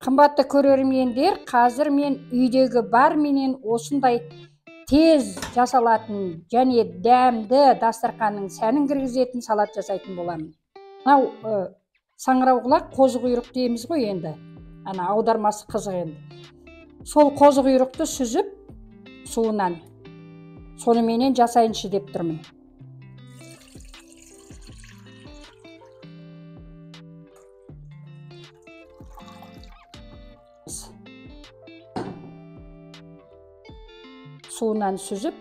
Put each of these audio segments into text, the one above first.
Қымбатты көрермендер, қазір мен үйдегі бар менен осындай тез жасалатын және дәмді дастарханның сәнін кіргізетін салат жасайтын боламын. Мынау саңырауқұлақ қозы құйрық дейміз ғой енді. Ана аудармасы қызық енді. Сол қозы құйрықты сүзіп суынан соныменен жасайыншы деп тұрмын. Суынан сүзіп,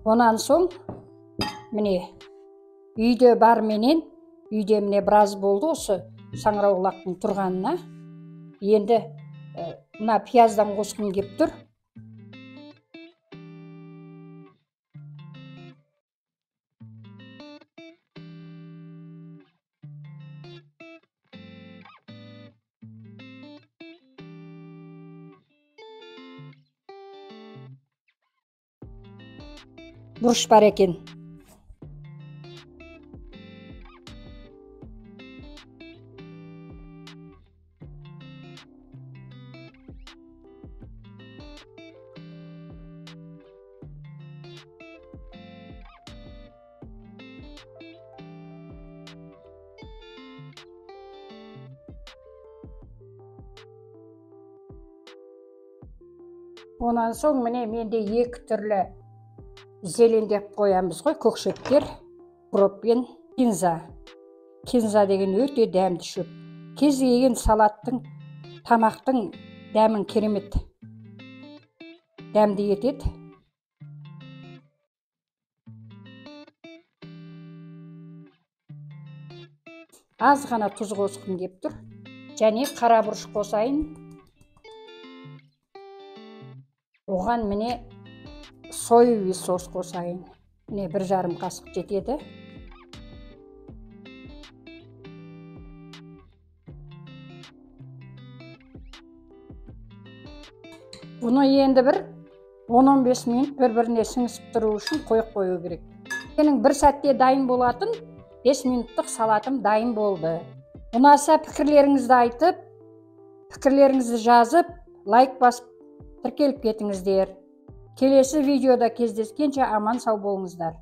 онан соң міне үйде бар менен, үйде міне біраз болды осы саңырауқұлақтың тұрғанына. Енді мына пияздан қосқым кеп тұр. Бұрыш бар екен. Онан соң міне менде екі түрлі зелен деп қоямыз ғой, көк шөптер, укроп пен кинза. Кинза деген өте дәмді шөп. Кез келген салаттың, тамақтың дәмін керемет дәмді етеді. Аз ғана тұз қосқым кеп тұр. Және қара бұрыш қосайын. Оған міне соевый соус қосайын. Міне 1,5 қасық жетеді. Бұны енді бір 10-15 минут бір-біріне сіңісіп тұру үшін қойып қою керек. Менің бір сәтте дайын болатын 5 минуттық салатым дайын болды. Ұнаса пікірлеріңізді айтып, пікірлеріңізді жазып, лайк басып тіркеліп кетіңіздер. Келесі видеода кездескенше аман сау болыңыздар.